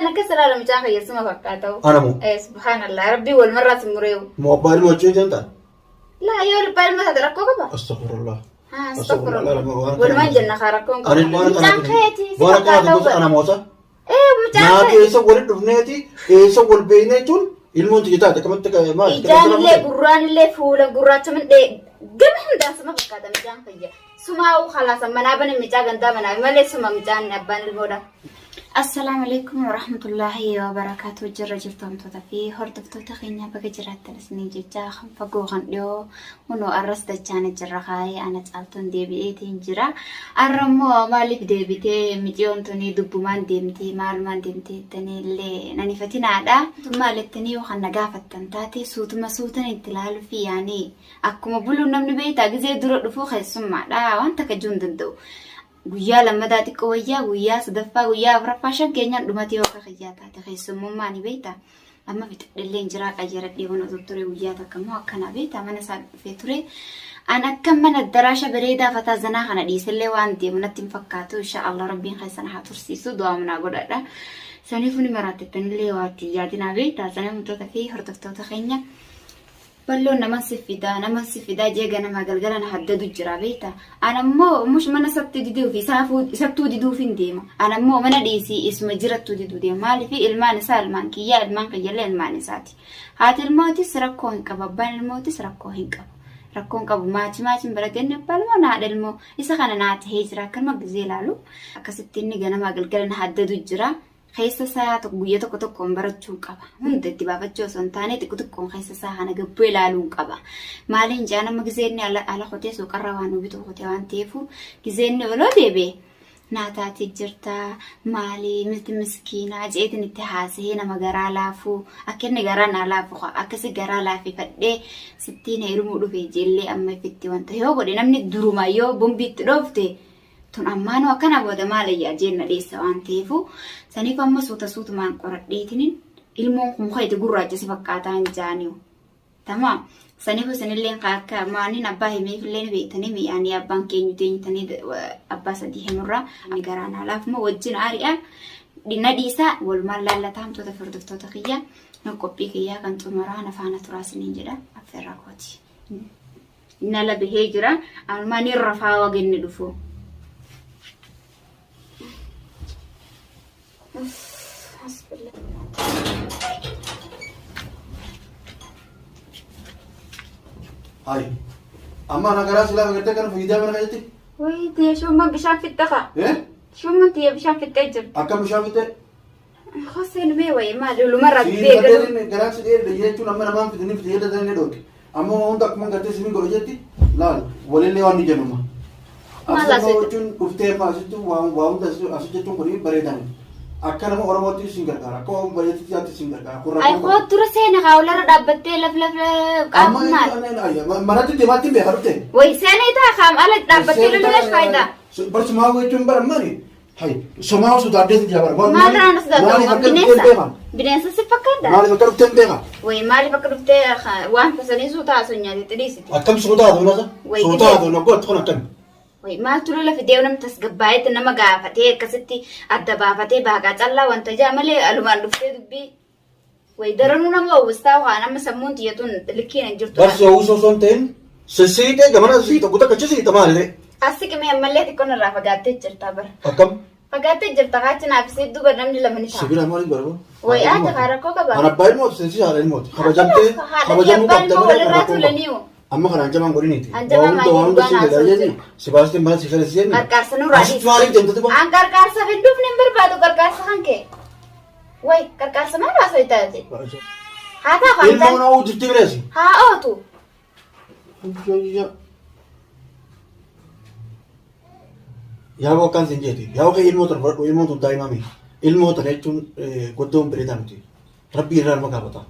Akka silaala mucaan kiyya suma fakkaata. Ana moo? Eh subhanallah rabbii walumarraa si mureewu. Moo abbaa ilmoo wajjin hin taane? Laa yoo abbaa ilmoo taate rakkoo qaba. Astaghfirullah. Haa Astaghfirullah. astaghfirullah. Walumaan jenna kaa rakkoon qaba. Ani waan Mucaan keeti si waan akkana fakkaata gosa ana moosa. Eh mucaan Naa keeti. keessa walitti dhufneeti eessa wal beeknee jechuun ilmoon tiyya taate akkamitti maal? Ijaan illee gurraan illee fuula gurraacha mindhee gama hundaan suma fakkaata mucaan kiyya. Sumaa'uu kalaasa manaa bane micaa gandaa manaa malee suma mucaan abbaan ilmoodha. Assalaamu alaikum warahmatullaahi wabarakaatu jirra jirtoomtoota fi hordoftoota keenya baga jiraattan isiniin jecha kan fagoo kan dhiyoo kunoo arras dachaana jirra kaayee ana caaltuun deebi'eetiin jira. Arra immoo maaliif deebitee miciyoon tuni dubbumaan deemtee maalumaan deemtee jettanii illee nan ifatinaadha. Maal jettanii yoo kan na gaafattan taate suutuma suutan itti ilaaluu fi yaanii Akkuma buluun namni beektaa gizee dura dhufuu keessummaadha waan takka jechuu hin danda'u. Guyyaa lammataa xiqqoo wayyaa guyyaa sadaffaa guyyaa afuraffaa shan keenyaan dhumatee yoo akka kiyyaa taate keessummummaa ni beektaa. Amma fixadhellee hin jiraa qayyaradhee waan otoo ture guyyaa takka immoo akkana beektaa mana isaa dhufee ture. An akka mana daraasha bareedaa fataa zanaa kana dhiisellee waan deemu natti hin fakkaatu insha Allah rabbiin keessan haa tursiisu du'aa manaa godhadha. Saniifuu ni maraattettanillee waa itti yaadinaa beektaa saniif wantoota fi hordoftoota keenya. Balloon naman si fidaa naman si fidaa jee ganamaa galgala na haddadu jira beekta. An ammoo mush mana isatti diduuf isaafuu isattuu diduuf hin deema. An ammoo mana dhiisii isuma jirattuu diduu deema. Maaliif ilmaan isaa ilmaan kiyyaa ilmaan kiyyallee ilmaan isaati. Haati ilmootis rakkoo hin qabu abbaan ilmootis rakkoo hin qabu. Rakkoo hin qabu maachi maachiin barate inni abbaa ilmoo na haadha ilmoo isa kana naa tahee jira akkanuma gizee ilaalu akkasitti inni ganamaa galgala na haddadu jira. Keessa isaa tokko guyya tokko tokkoon barachuun qaba. Hunda itti baafachuu osoo hin taane xiqqo xiqqoon keessa isaa kana gabboo ilaaluun qaba. Maaliin jaa nama gizee inni ala ala kotee suuqarraa waan nu bitu kotee waan ta'eefu gizee inni oloo deebi'e naa taatee jirta maali miti miskiinaa jeetiin itti haasa'ee nama garaa laafuu akka inni garaa naa laafu akkasi garaa laafifadhee sittiin heerumuu dhufe jeellee amma ifitti wanta yoo godhe namni duruma yoo bombii itti dhoofte Tun ammaanuu akkana booda maal ayyaa jeen na dheessa waan ta'eefu saniif amma suuta suutumaan qoradheetinin ilmoon kun keeti gurraacha si fakkaataa hin jaaniu. Tamaam. Saniif isinillee akka maaniin abbaa himeefillee ni beektanii mi'aanii abbaan keenyu teenyitanii abbaa sadii himurraa ani garaa naa laafuma wajjin aari'a na dhiisaa walumaan laallataa hamtoota fi hordoftoota kiyya qophii kiyyaa kan xumuraa na faana turaa isiniin jedha affeerraa kooti. Nala bahee jira. Ammaa ni rafaa waga inni dhufu. Hayi. Amma ana garaa silaa agartee kana fayyidaa mana keessatti. Wayii tiyya shumman bishaan fixxe kaa. Eh? Shumman tiyya bishaan fixxee jirti. Akkam bishaan fixxee? Hoseen mee wayii maali olumarraa Siin beekaluu. gartee garaan si dheedhe jechuun amma namaan fidanii fidee jedhanii ni dhooqe. Amma waan hunda akkuma gartee siin godhe jetti laal walillee waan ni jennuma. Maal Asuma asitti? jechuun dhuftee amma asitti waan waa hunda asi jechuun kun bareedaa miti. Akka nama Oromootti siin gargaara. Akka waan bareedutti siin gargaara. Kun Ay rakkoo koo qaba. dura seena kaa olarra dhaabbattee laf laf Amma qaama maal? manatti deemaatti hin beekaa dhufte. Wayi seena itaa kaam ala dhaabbattee loluu faayidaa. Barsumaa jechuun bara maali? Hay, somaa sodaaddeetu jira bara. Maal irraa as Maaliif akka dhufteen bineensa? beeka? Bineensa si fakkaata? Maaliif akka dhufteen beeka? Wayi maaliif akka dhuftee waan fasanii suutaa osoo nyaatetti dhiisiti? Akkam suutaa haa ta'u Wayi Suutaa haa ta'u naggoo kun akkami? Wayi maaltu lola fidee namni tasgabbaa'etti nama gaafatee akkasitti adda baafatee baaqaa callaa wanta jaa malee alumaan dhuftee dubbii. Wayi daranuu nama hawwistaa waan amma sammuun tiyyatuun likkiin hin jirtu. Barsi hawwisoo osoo hin ta'in sissiitee gamana siita guuta kachi siita maali ta'e? As siqimee ammallee xiqqoon irraa fagaattee jirta bara. Akkam? Fagaattee jirta kaachi naaf isii duuba namni lama ni ta'a. Sibila maaliif barbaadu? Wayi haati haa rakkoo qaba. Kan abbaa ilmooti seensi haadha ilmooti. Kabajamtee Haadha fi kabajamuu abbaan qabda ilmoo malee walirraa rakkoo hin qabdu. tuulaniiru. Amma kanaan jamaan godhiniiti. An jamaa Waa hunda waa hunda maaliif siin waan jedha haasa'u jenni. Si baastee maal si fedhe si jenni. Qarqaarsa nurraa Asitti maaliif deemte tuba? An qarqaarsa hin dhufne hin barbaadu qarqaarsa kan kee. Wayi qarqaarsa maal haasa'u taate? Haa ta'a kan Ilmoon hawwu jirti bireesi. Haa ootu. Yaa akkaan siin jeeti. Yaa kee ilmoo tana fudhadhu ilmoon tun daa'imaa miti. Ilmoo tana jechuun goddoon bareedaa miti. Rabbii irraa nama gaafata.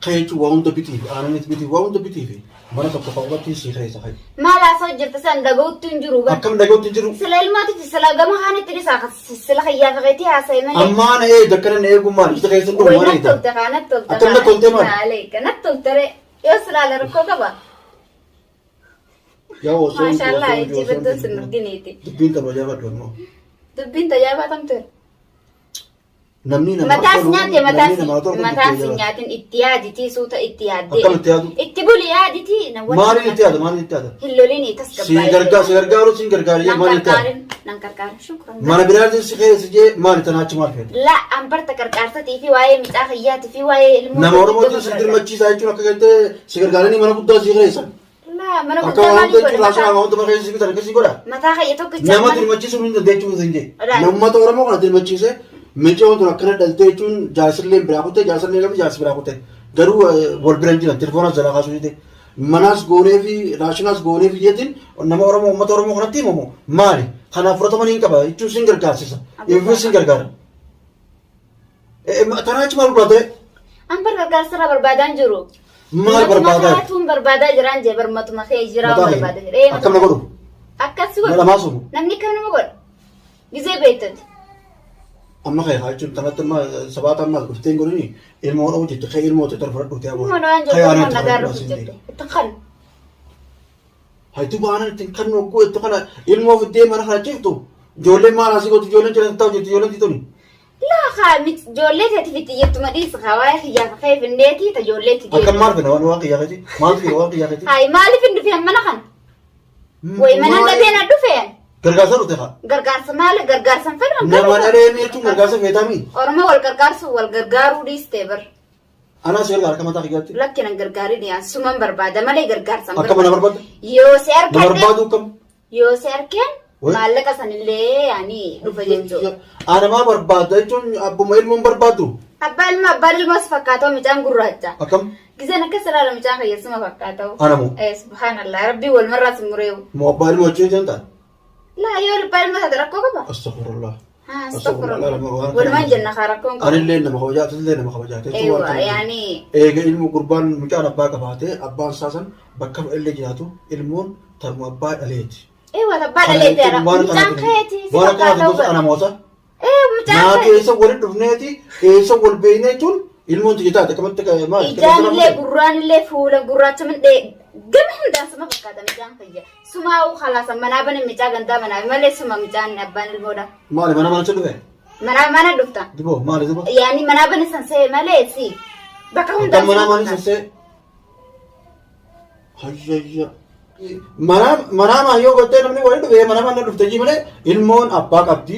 Kee jechuun waa hunda bitiif aananis bitiif waa hunda bitiif mana tokko fa'aa sii keessa fa'i. Maal haasa'u jirta san dhaga'utti hin jiru. Akkam dhaga'utti hin jiru. Sila ilmootiif sila gama kaanitti dhisaa sila kiyyaa faqeetii haasa'e malee. Ammaa na eegda akkana na eeguu maal ija keessa dhumu Wayi maal natti eegda. tolte kaa natti tolte. Akkam natti tolte maal? Maal? Natti tolte ree. Yoo silaale rakkoo qaba. Yaa osoo hin Maashaallah osoo hin ijji osoo hin baddoon sin arginiiti. Dubbiin tapha jabaadhu ammoo. Dubbiin tajaajilaa tamteera. Namni namaa Mataas tolu, nyaate mataas namni namaa tolu mataas itti yaada. nyaatin itti yaaditii suuta itti yaaddee. Akkam itti yaadu? Itti buli yaaditii. Maaliin itti yaada? Maaliin itti yaada? Hin lolini Si gargaar si gargaaru si gargaari Nan maaliin itti yaada? qarqaarin nan qarqaarin shukran. Mana biraatiin si keessa jee maali tanaa achi maal feete? La an barta qarqaarsatii fi waa'ee micaa kiyyaatii fi waa'ee ilmoo. Nama Oromootiin si dirmachiisaa jechuun akka galtee si gargaaranii mana guddaa si keessa. La mana Akka guddaa waan maaliif hunda godhe jechuun raashinaa mataa waan hunda mana keessa si bitan akkasii godha. mataa kiyya tokkicha. Nama dirmachiisuun hin dandeechuun hin jee. Right. Uummata Oromoo kana dirmachiisee micoon tun akkana dhaltee jechuun jaarsillee biraa kutte jaarsillee qabdi jaarsi biraa kutte. Garuu wal bira hin jiran telefoona jalaa kaasuu jette. Manaas goonee fi raashinaas goonee fi jeetiin nama Oromoo uummata Oromoo kanatti himamu maali? Kanaaf fudhatama ni qaba jechuun sin gargaarsisa. Ifuu sin gargaara. Tanaa achi maal barbaadde? An bar gargaarsa irraa barbaadaan jiru. Maal barbaadaa? Mataatuun barbaadaa jiraan jee bar matuma kee jiraa Mataa kee. barbaadaa jira. Akkam na godhu? Akkas si Na godhu. lamaa sumu. Namni akkam nama godha? Gizee beektati. Amma kee haa jechuun tanatti amma sabaata amma dhuftee hin godhini ilmoo dha'u jette kee ilmoo ta'e fudhadhu ta'e Ilmoo waan Kee jirtu aanan ilmoo nagaa fudhadhu dhufu asiin jirtu. deega. Itti kan. Haytu baana ittiin kan hogguu itti kana ilmoo fiddee mana kana ciftu ijoolleen maal asii gootu ijoolleen jala taa'u jirti ijoolleen tituni. Laa kaa miti ijoollee teetiif itti jirtuma dhiisi kaa waa'ee kiyyaaf kee findeetii ta ijoollee itti Akkam maal fedha waan waan kiyyaa keeti maaltu jira waan kiyyaa keeti. Hayi maaliif hin dhufeen mana kana? Wayi mana dhabee na dhufeen. Gargaarsa dhufte kaa. Gargaarsa maali? Gargaarsa hin fedhan. Nama dhabee jechuun gargaarsa feetaami. Oromoo wal gargaarsu wal gargaaruu dhiiste bar. Anaa si gargaara akka mataa kiyyaatti. Lakki nan gargaarin yaa suman barbaada malee gargaarsa hin Akka mana barbaadda? Yoo si Na argadhe barbaadu akkam? yoo si arkeen Wai. maallaqa sanillee yaani dhufa jechuudha. Ana maa barbaadda jechuun abbuma ilmoon barbaaddu. Abbaa ilma abbaan ilmaas fakkaatoo mucaan gurraacha. Akkam? Gizeen akkas ilaala mucaan fayyasuma fakkaatoo. Ana moo? Eh subhanallah rabbii walmarraa si mureewu. Moo abbaa ilmoo wajjin hin taane? Laa yoo abbaa ilma taate rakkoo qaba. Astaghfirullah. Haa Astaghfirullah. astaghfirullah. Walumaan jenna kaa rakkoon qaba. Anillee nama kabajaa atillee nama kabajaa jechuun waan Eewa kana. yaani Eega ilmu gurbaan mucaan abbaa qabaate abbaan isaa san bakka illee jiraatu ilmoon tarmu abbaa dhaleeti. eewa abbaa dhaleeteera. Mucaan keeti si Waan akkana fakkaatoo gosa bara. ana moosa. Ee mucaan Naa keeti. keessa walitti dhufneeti eessa wal beekne jechuun ilmoon tiyya taate akkamitti maal? Ijaanillee gurraanillee fuula gurraacha mindhee gama hundaan suma fakkaata mucaan fayya. Sumaa'uu khalaasa manaa bane micaa gandaa manaa malee suma mucaan abbaan ilmoodha. Maali mana mana dhufe? Manaa mana dhufta. Diboo maali duba? Yaani manaa bane san se'e malee si bakka hundaan Akkam manaa suma maali fakkaata. sassee? Hayyayya. Manaa manaa maa yoo gottee namni walitti dhufe mana mana dhufte jii malee ilmoon abbaa qabdi.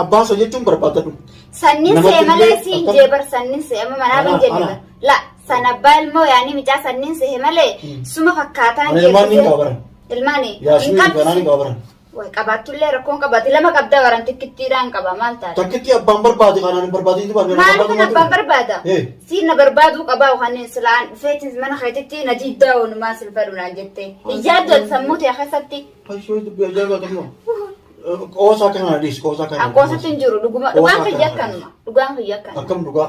Abbaa isa jechuun barbaadadhu. Sannin Namatti se'e malee illee siin akkam- jee bar sannin se'e amma manaa Ana- ban jenne ana. bar. La san abbaa ilmoo yaani micaa sannin se'e malee suma fakkaataan Ani ilmaan ni qaba baran. Ilmaani hin Yaasmin qabdu. kanaa ni qaba baran. Way qabaattullee rakkoon qabaatti lama qabda baran tikkittiidhaan qaba maal taate. Takkitti abbaan barbaade kanaan hin barbaadin duba. Maal kan abbaan barbaada? Eh. Siin na barbaaduu qabaa yookaan silaan dhufeetiin mana keetitti na diiddaa oolumaa sin fedhu naan jettee. Iyyaaddu ati sammuu ta'e keessatti Hayyoo dubbii ajaa'ibaa tokko. Qoosaa kana dhiis qoosaa kana. Qoosaatti hin jiru dhuguma dhugaan kiyya akkanuma dhugaan kiyya akkanuma. Akkam dhugaa.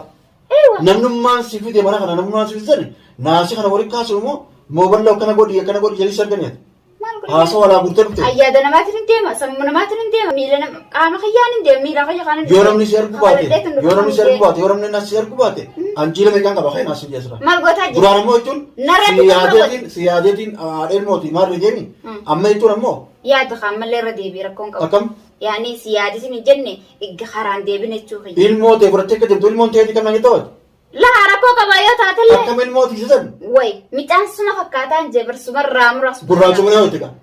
Eewa. Namnummaan si fide mana kana namnummaan si fide naasi kana waliin kaasu immoo mooballa akkana godhi akkana godhi jedhii sarganiidha. Maal godhe? Haasawaa walaa guurtee dhufte. Ayyaada namaatiin hin deema sammuu namaatiin hin deema miila nama qaama kiyyaan hin deema miila kiyya kaan hin Yoo namni si argu baate yoo namni si argu baate yoo namni na si argu baate anjiila meeqaan qaba kan naasi jeesra. Maal gootaa jirta? Duraan ammoo jechuun Narratti si gurgura yaadeetiin si yaadeetiin haadha ilmooti maal jeemi amma jechuun ammoo Yaada kaan mallee irra deebii rakkoon qabu. akkam Yaani si yaadisin hin jenne igga karaan deebine jechuu kiyya. ilmoo ta'e fudhattee akka deemtu ilmoon ta'eeti kan naan ta'u Laa rakkoo qaba yoo taatellee. akkam ilmoo tiisisan Way micaan suma fakkaataan jee bar sumarraa muras. gurraachuma nama itti qaba.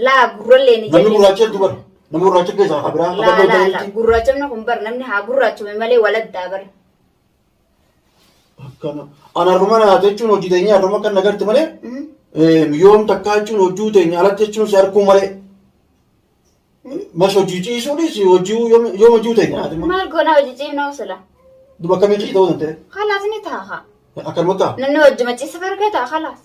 Laa gurrallee ni Namni gurraacha hedduu bara. Nama gurraacha keessaa kan biraa Laa laa laa gurraachamni kun bar namni haa gurraachume malee waladdaa bar. Akkana. Ana har'uma naate jechuun hojii teenya har'uma kan nagarte malee yoom takkaa jechuun hojii teenya alatti jechuun si arguu malee. Mas hojii ciisuunis hojii yoom hojii teenya naate. Maal goonaa hojii ciifnoo sila. Duba akkamiin ciisii ta'uu danda'e? Khalaas ni taaha. Akkanuma ta'a. Namni hojii maciisa bargata khalaas.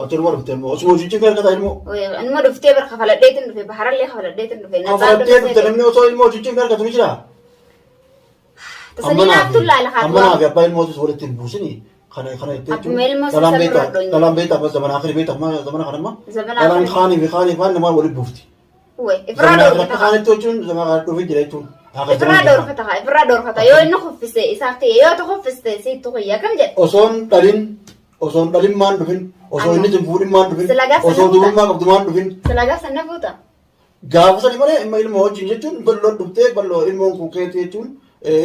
Ati ilmoo dhufte immoo osoo hojii ciifne argata ilmoo. Inuma dhuftee bar kafaladheetiin dhufe baharallee kafaladheetiin dhufe. Kafaladhee dhufte namni osoo ilmoo hojii ciifne argatu ni jiraa? Tasanii naaftu laala haa Amma naafi abbaa ilmootis walitti hin buusini. Kana kana jettee jechuun Akkuma ilmoo dhalaan sassaabuu beektaa irra dhalaan beektaa amma zamana akhiri beektaa amma zamana kana amma Zamana dhalaan akhirii. kaanii fi kaanii fi namaa walitti buufti. Way ifirraa Zamana akhiri akka dhoorkata. kaanitti jechuun zamana kana dhufee jira jechuun. Akka Ifirraa zamana jira. dhoorkata haa ifirraa dhoorkata yoo inni kuffise isaa kiyya yoo ta kuffiste siittu kiyya kam jedhe. Osoon dhalin osoon dhalin maan dhufin osoo inni hin fuudhin maan dhufin Sila gaafa osoo nama dubrummaa qabdu maan dhufin Silagaa sana fuuta. Gaafa sani malee amma ilmoo wajjin jechuun bal'oo dhuftee bal'oo ilmoon kun keetii jechuun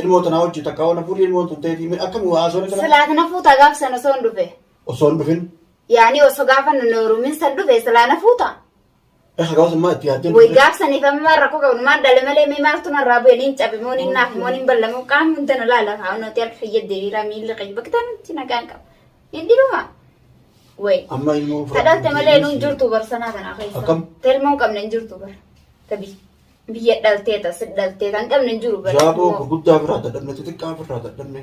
ilmoo tanaa wajjin takka waan fuudhii ilmoon tun teetii akkam haasawni kana Silaa na fuuta gaaf sana osoo hin dhufe. osoo hin dhufin. Yaani osoo gaafa nu heerumin san dhufe silaa na fuuta. Gaafa sun maa itti yaaddee Way gaaf saniif amma rakkoo qabnu maal dhale malee mee maaltu narraa bu'e niin cabe moo niin naaf moo niin ballamoo qaamni hunda na laala haa nuti harka kiyya diriiraa miilli kiyya bakka tanatti nagaan qaba. Hin dhibama. Way. Amma ilmoo Ta dhalte malee nuun jirtu bar sanaa kana keessa. Akkam? Ta ilmoo hin qabne hin jirtu bar. Ta biyya dhaltee ta si dhaltee ta hin qabne hin jiru bar. Jaaboo gurguddaa biraa dadhabne xixiqqaa biraa dadhabne.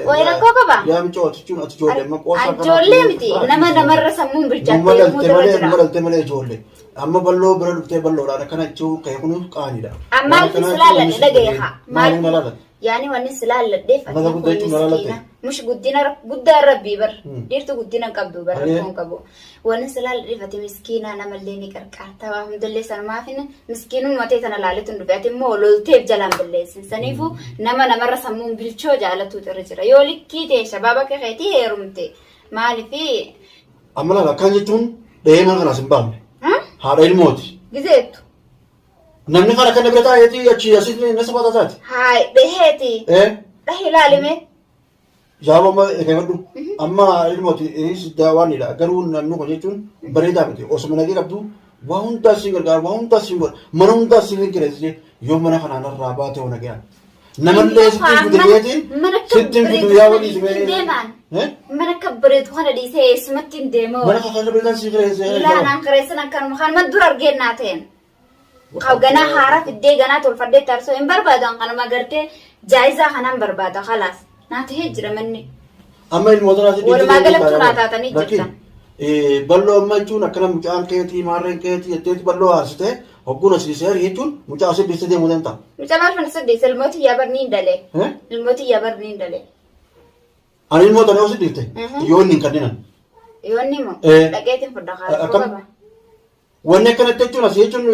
Way rakkoo qaba. Yaa micoo ati jechuun ati ijoollee amma qoosaa An ijoollee miti nama namarra sammuun Numa bilchaattee dhalte muudama malee jira. numa dhalte malee ijoollee. Amma bal'oo bira dhuftee bal'oodhaan akkana jechuun kee kun qaaniidha. Amma Waan maaliif akkanaa si jechuun laalladhe namni dhagaye si haa. Maaliif na laallatte? Yaani wanni si laalladheef ati Mata kun guddaa jechuun na laallatte? miskiina. Mush guddina guddaa rabbii bar. Dhiirtu guddina hin qabdu bar Ayyee. rakkoo hin qabu. Wanni si laalladheef ati miskiina namallee ni qarqaarta waa hundallee sanumaaf inni miskiinummaa ta'e tana laaletu hin dhufe ati immoo lolteef jalaan balleessin. Saniifuu nama namarra sammuun bilchoo jaalatuutu irra jira. Yoo likkii ta'e shabaaba akka keetii heerumte maaliifi Amma laala akkaan jechuun dhahee mana kanaas hin baafne. Haadha ilmooti. gizeettu. Namni kana kan bira taa'eeti achi asii na sabata taati. Haay dhaheeti. Eh? Dhahe ilaalime. Jaaba amma eegadhu. Amma ilmooti innis waanidha. Garuu namni kun jechuun bareedaa miti. Osuma nagee qabdu waa hundaa siin gargaara, waa hundaa siin godha. Mana hundaa siin kireessee yoo mana kanaan irraa baate hoo nagayaan. Namallee sitti hin fidu jeetiin Mana akka sitti hin fidu bareedu yaa kana walii dhiisee simee. deemaan. Eh? Mana akka bareedu kana dhiisee eessumatti hin deemoo. Mana kana bareedaa siin kireessee. Ilaalaan kireessan akkanuma kanuma dura argeen naa ta'een. Ka ganaa haaraa fiddee ganaa tolfadhee tarsoo hin barbaadu an kanuma gartee jaayizaa kanaan barbaada kalaas naa tahee jira manni. Amma ilmoota naati Walumaa galatti naa taatanii jirtan. Bal'oo amma jechuun akkana mucaan keetii maarreen keetii jetteeti bal'oo aarsitee hogguun asii seeri jechuun mucaa asii dhiistee deemuu danda'a. Mucaa maal fana saddeet ilmooti yaa barni hin dalee. Ilmooti yaa barni hin dalee. Ani ilmoo tana yoo si dhiifte yoo inni hin kenninan. Yoo inni immoo dhaqeetiin fudhaa Akkam? qaba. Wanni akkanatti jechuun asii jechuun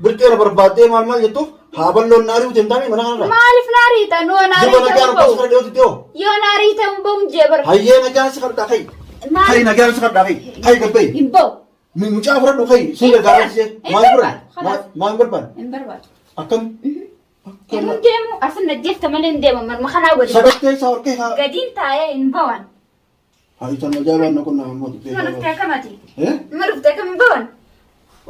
birqeera barbaaddee maal maal jettuuf haa bal'oon na ari'uuti hin taane mana kanarra. Maaliif na ariita? Noo na Duba ariita nagaan hin abbaa ba'u. sifara dhiyootti dhiyoo. Yoo na ariita hin ba'u hin jee bara. Hayyee nagaan si kadhaa ka'i. Maal? Ka'i nagaan si kadhaa ka'i. Ka'i gabba'i. Hin ba'u. Mucaa fudhadhu ka'i. Siin gargaaraa ishee. Hin Maal barbaadu. fudhadhu? Maal barbaadu? Hin barbaadu. Akkam? Hin deemu asin najjeefta malee hin deemu manuma kanaa godhi. Sagattee isaa horkee haa. Gadiin taa'ee hin bawan. Haa itti ajaa'ibaan na qunnama immoo Ma dhuftee akkamati? Eh? Ma dhuftee akkam hin bawan?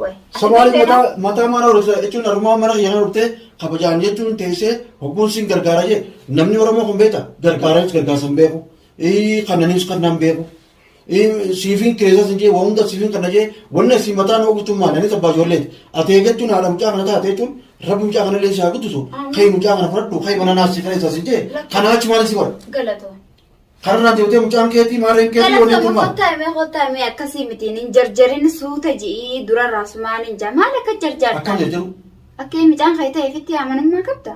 Way. Somaali mataa mataa mana hordoftee jechuun harmaa mana kiyya hordoftee kabajaan jechuun teessee hogguun siin gargaara jee namni Oromoo kun beekta gargaaranis gargaarsa hin beeku kannaniis kannaan beeku siifiin keessas hin jee waa hunda siifiin kana jee wanni asii mataa nama gochuun maali anis abbaa ijoolleeti ati eeggachuun haadha mucaa kana taate jechuun rabbi mucaa kana illee si haa guddisu kai mucaa kana fudhadhu kai mana naas si keessas hin jee kanaa achi maali si godha Galatoo. Kararraa deemtee mucaan keetii maarreen keetii waliin Galatoomi turmaa. kottaa himee kottaa himee akkasii mitiin hin jarjarin suuta ji'ii dura raasumaan hin jaa maal akka jarjarta? Akkam jarjaru? Akka mucaan kee ta'e fitti amanummaa qabda?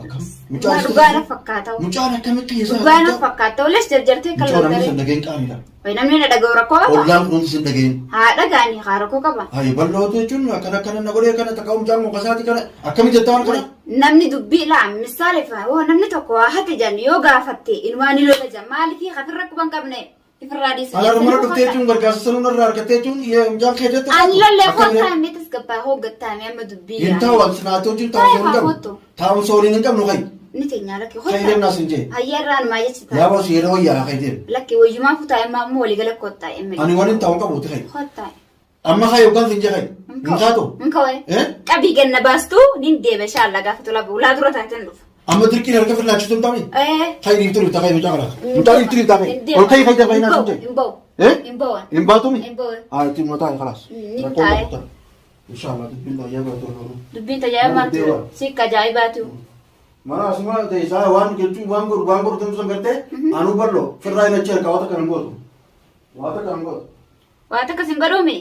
Akkam? Mucaan dhugaa na fakkaata. Mucaan akkamitti keessaa? Dhugaa na fakkaata. Oles jarjartee kan Mucaan namni loltaree. san dhageen qaamidha. Wayi namni na dhaga'u rakkoo qaba. Ollaan kun hundi sin dhageen. Haa dhaga'anii haa rakkoo qaba. Hayi bal'ootu jechuun akkana akkana na godhee kana takka mucaan mukasaati kana akkamitti jettaa waan kana? Namni dubbii laa misaale fa hoo namni tokko waa hate jan yoo gaafatte inumaa ni lola jan maaliif hafirra quban qabne ifirraa dhiisa. Alaarra mana dhuftee jechuun gargaarsa sanuu narraa argattee jechuun mucaan kee jettu. Ani lollee kottaa meetas gabbaa hooggattaa mee amma dubbii Hin ta'u ati sinaatoo jechuun taa'umsa hin qabnu. Kottu. Taa'umsa waliin hin qabnu kayi. Ni teenyaa lakki Kayi deemnaa sin jee. Hayyaarraan maa jechi Yaa ta'a. boos yeroo wayyaa kayi deemu. Lakki wayyumaa futaa immoo ammoo waliigala kottaa emmi. Ani waliin taa'u hin qabuuti kayi. Kottaa. Amma kayi yookaan sin jee kayi. Hin taatu. Hin ka'u. Eh? Qabii ganna baastuu nin deema inshaalla gaafa tola ulaa dura taateen dhufa. Amma dirqiin harka firlaachisu hin taane. Eh. Kayi dhiiftuu dhiiftaa kayi mucaa kana. Mucaa dhiiftuu dhiiftaa kayi. Ol kayi kayi kayi naa sin jee. Hin ba'u. Eh? Hin ba'u. Hin baatumi? Hin ba'u. Haa ittiin mataa kalaas. Ni Rakkoo taa'e. qabdu. Inshallah dubbiin baay'ee baay'ee Dubbiin tajaajilaatu sikka ajaa'ibaatu. Mana asuma teessaa waan jechuun waan godhu waan godhu tumsan gartee anuu bal'oo firraa hin achi harkaa waan takka hin gootu. Waan takka hin gootu. Waa takka sin godhuumi.